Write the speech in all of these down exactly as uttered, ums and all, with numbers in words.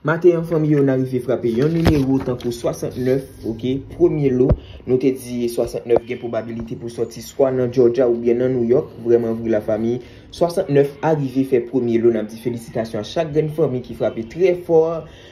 Maten an, fanmi yo, n arive frape yon nimewo tankou swasantnèf, oke, premye lo. Nou te di swasantnèf gen pwobabilite pou sòti swa nan Georgia oubyen nan New York. Vrèman vre, lafanmi, swasantnèf arive fè premye lo. N ap di felisitasyon a chak grenn fanmi ki frape trè fò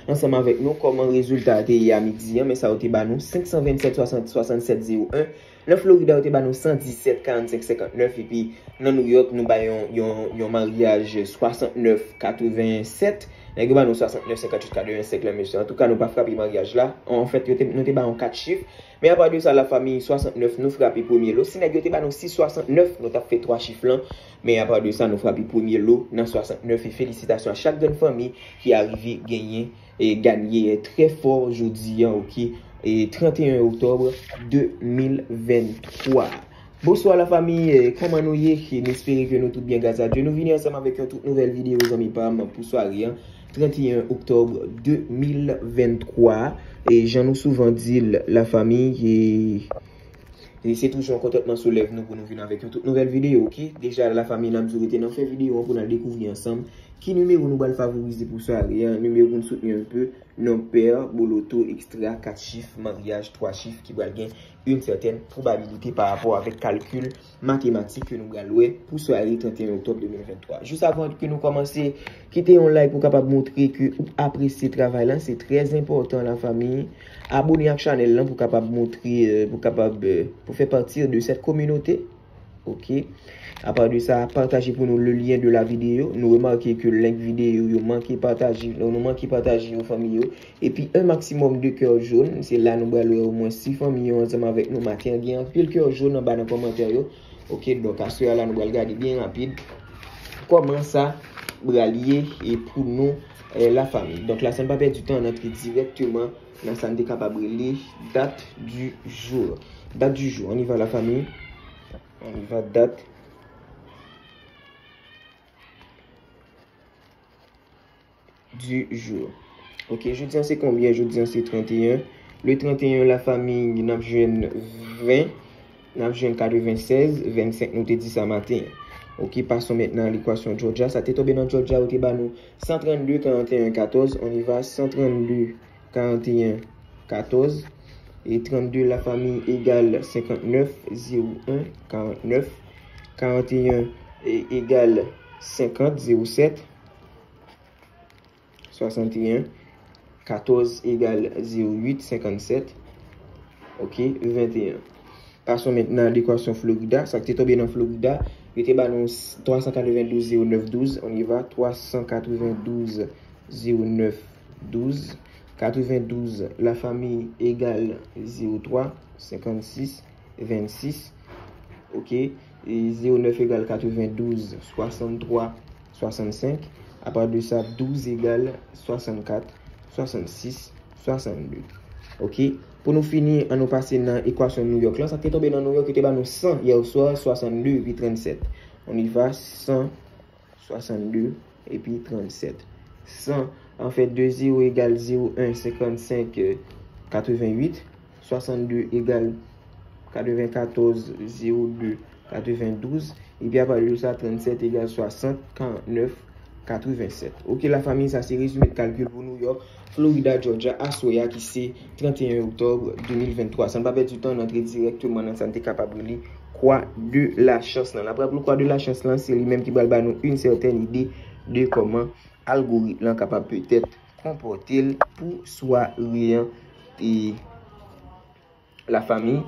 ansanm avèk nou. Kòman rezilta a te ye a midi an? Men sa yo te ba nou, senk san vennsèt, swasannsèt, zewo en. Nan Florida, yo te ba nou san disèt, karannsenk, senkantnèf, epi nan New York, nou bay yon, yon, yon maryaj swasantnèf, katrevensèt. Nèg yo ba nou swasantnèf, senkannèf, katrevensèt la, mesye. Antouka, nou pa frape maryaj la. Anfèt, yo te, nou te ba yon kat chif. Men apa de sa, lafanmi, swasantnèf, nou frape premye lo. Si nèg yo te ba nou sis swasantnèf, nou t ap fè twa chif lan. Men apa de sa, nou frape premye lo nan swasantnèf. E felisitasyon a chak grenn fanmi ki arive genyen e ganye trè fò jodi an, oke, e trannteyen oktòb de mil venntwa. Bonswa lafanmi, e kòman nou ye? E n espere ke nou tout byen, gras a Dye. Nou vini ansanm avèk yon tout nouvèl videyo, zanmi pa m, pou sware an, trannteyen oktòb de mil venntwa. E jan nou souvan di l, lafanmi, e E se toujou yon kontantman sou lèv nou pou nou vin avèk yon tout nouvèl videyo, oke? Deja, lafanmi, n ap di w rete nan fen videyo an pou n al dekouvri ansanm ki nimewo nou pral favorize pou sware an, nimewo pou n soutni anpe, non pè, boloto, ekstra, kat chif, maryaj, twa chif ki pral gen yon sètèn pwobabilite pa rapò avèk kalkil matematik ke nou pral wè pou sware trannteyen oktòb de mil venntwa. Jis avan ke nou kòmanse, kite yon like pou kapab montre ke ou apresye travay lan, se trè enpòtan, lafanmi. Abone ak chanèl lan pou kapab montre, euh, pou kapab, euh, pou fè pati de cette communauté. Oke. Apa de sa, pataje pou nou le lien de la vidéo. Nou remake ke link videyo yo manke pataje, nou, nou manke pataje yo, fanmi yo. Epi un maximum de cœur jaune, se la nou pral wè omwen sis fanmi yo ansanm avèk nou maten an. Gen anpil cœur jaune anba nan kòmantè yo. Oke, donk aswè a la nou pral gade byen rapid kòman sa pral ye e pou nou, eh, lafanmi. Donk la, san n pa pèdi tan, n antre dirèkteman nan sa n te kapab rele date du jour. Date du jour, on y va, la famille. On y va, date du jour. Oke, jodi an se konbyen? Jodi an se trannteyen. Le trannteyen, lafanmi, n ap jwenn ven, n ap jwenn katrevennsèz, vennsenk, nou te di sa maten. Oke, passons maintenant à l'équation Georgia. Sa te tonbe nan Georgia, yo te ba nou san trannde, karannteyen, katòz. On y va, san trannde, karannteyen, katòz. E trannde, lafanmi, egal senkantnèf, zewo en, karannèf. Karannteyen e egal senkant, zewo sèt. Swasannteyen. Katòz egal zewo uit, senkannsèt. Oke, venteyen. Passons maintenant à l'équation Florida. Sa ki te tonbe nan Florida, yo te ba nou twa san katrevendouz, zewo nèf, douz. On y va, twa san katrevendouz, zewo nèf, douz. Katrevendouz, lafanmi, egal zewo twa, senkannsis, vennsis. Oke. E zewo nèf egal katrevendouz, swasanntwa, swasannsenk. Apa de sa, douz egal swasannkat, swasannsis, swasannde. Oke. Pou nou fini, ann nou pase nan ekwasyon New York lan. Sa ki te tonbe nan New York, yo te ba nou san yè swa, swasannde epi trannsèt. On y va, san, swasannde epi trannsèt. San, anfèt, de zewo egal zewo en, senkannsenk, katrevenuit. Swasannde egal katrevenkatòz, zewo de, katrevendouz. Epi apa de sa, trannsèt egal swasant, karannèf, katrevensèt. Oke, lafanmi, sa se rezime de kalkil pou New York, Florida, Georgia, aswè a ki se trannteyen oktòb de mil venntwa. San n pa pèdi tan, n antre dirèkteman nan sa n te kapab rele kwa de la chans lan. N ap raple kwa de la chans lan, se li menm ki pral ba nou yon sètèn ide de kòman algoritm lan kapab petèt konpòte l pou sware an. E lafanmi,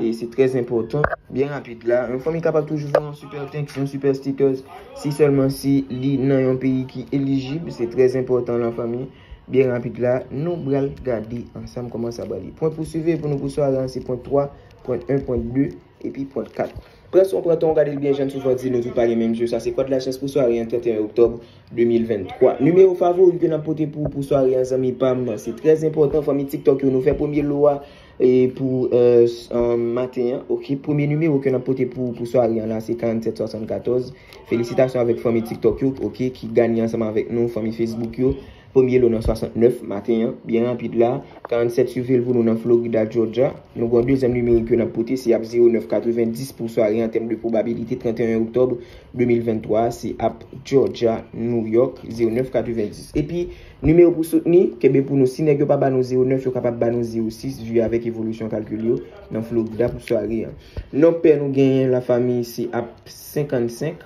e se trè enpòtan. Byen rapid la, yon fanmi kapab toujou voye yon super thanks, yon super stickers, si sèlman si li nan yon peyi ki elijib, se trè enpòtan, lafanmi. Byen rapid la, nou pral gade ansanm kòman sa pral ye. Pwen pou swive pou nou pou sware an, se pwen twa, pwen en, pwen de, epi pwen kat. Pran swen w, pran tan w, gade l byen, jan n souvan di, nou tout pa gen menm je. Sa se kwa de la chans pou sware an, trannteyen oktòb de mil venntwa. Nimewo favori ke n ap pote pou ou pou sware an, zanmi pa m, se trè enpòtan, fanmi TikTok yo, nou fè premye lo a, e pou, euh, s-, euh, maten an, oke? Premye nimewo ke n ap pote pou ou pou sware an la, se karannsèt swasannkatòz. Felisitasyon avèk fanmi TikTok yo, oke, ki ganye ansanm avèk nou, fanmi Facebook yo. Premye lo nan swasantnèf maten an, byen rapid la. Karannsèt swiv l pou nou nan Florida, Georgia. Nou gen yon dezyèm nimewo ke n ap pote, se ap zewo nèf katrevendis pou sware an tèm de pwobabilite trannteyen oktòb de mil venntwa, se ap Georgia, New York, zewo nèf katrevendis. Epi, nimewo pou soutni, kenbe pou nou, si nèg yo pa ba nou zewo nèf, yo kapab ba nou zewo sis, vi avèk evolisyon kalkil yo nan Florida pou sware an. Non pè nou genyen lafanmi, se ap senkannsenk.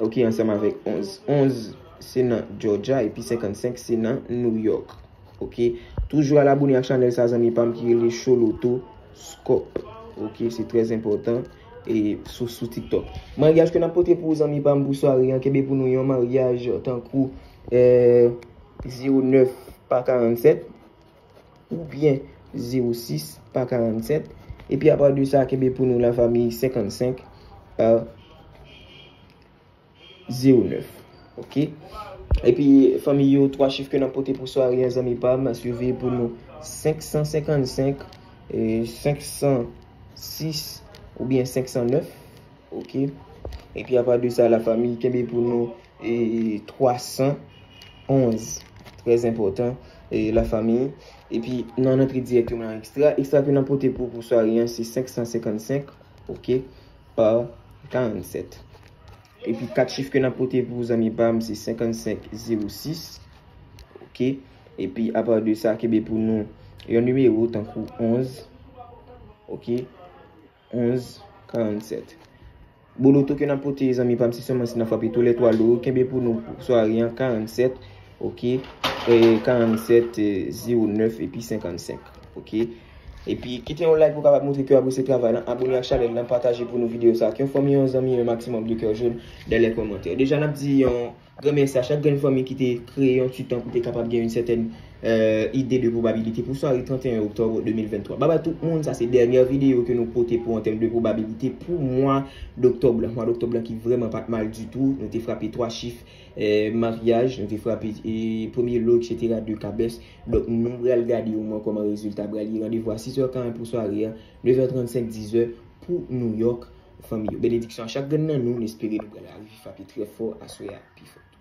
Ok, ansanm avèk onz. Onz se nan Georgia epi senkannsenk se nan New York. Ok. Toujou al abone ak chanèl sa zanmi pa m ki rele Show Loto Scope. Ok, se trè enpòtan e sou, sou TikTok. Maryaj ke n ap pote pou ou zanmi pa m pou sware an, kenbe pou nou yon maryaj tankou eh, zewo nèf pa karannsèt oubyen zewo sis pa karannsèt. Epi apa de sa, kenbe pou nou lafanmi senkannsenk pa zewo nèf. Ok. Epi fanmi yo, twa chif ke n ap pote pou sware an zanmi pa m, swiv pou nou senksansenkannsenk, eh, senksansis oubyen senksannèf. Ok. Epi apa de sa lafanmi, kenbe pou nou eh, twa san onz. Trè enpòtan, eh, lafanmi. Epi nan antre dirèkteman nan ekstra. Ekstra ke n ap pote pou, pou sware an, se senksansenkannsenk, ok, pa karannsèt. Epi kat chif ke n ap pote pou zanmi pa m, se senkannsenk zewo sis, ok. Epi apa de sa, kenbe pou nou yon nimewo tankou onz, ok, onz karannsèt. Bon, loto ke n ap pote zanmi pa m, se sèlman si n ap frape tou lè twa lo, kenbe pou nou pou sware an karannsèt, ok, eh, karannsèt, eh, zewo nèf epi senkannsenk, ok. Epi kite yon like pou kapab montre ke w apresye travay lan, abone ak chanèl lan, pataje pou nou videyo sa ak yon fanmi, yon zanmi, yon maksimòm de kè jòn dans les commentaires. Deja n ap di yon granmèsi a chak grenn fanmi ki te kreye yon ti tan pou te kapab gen yon sètèn eh, ide de pwobabilite pou sware trannteyen oktòb de mil venntwa. Babay tout moun, sa se dènye videyo ke nou pote pou an tèm de pwobabilite pou mwa doktòb la. Mwa doktòb la ki vrèman pa t mal ditou. Nou te frape twa chif, eh, maryaj, nou te frape eh, premye lo, etsetera, de kabès. Donk nou pral gade omwen kòman rezilta pral ye. Randevou a sis è karant pou sware a, nèf è trannsenk, dis è pou New York, fanmi yo. Benediksyon a chak grenn nan nou, n espere nou pral rive frape trè fò aswè a pi fò.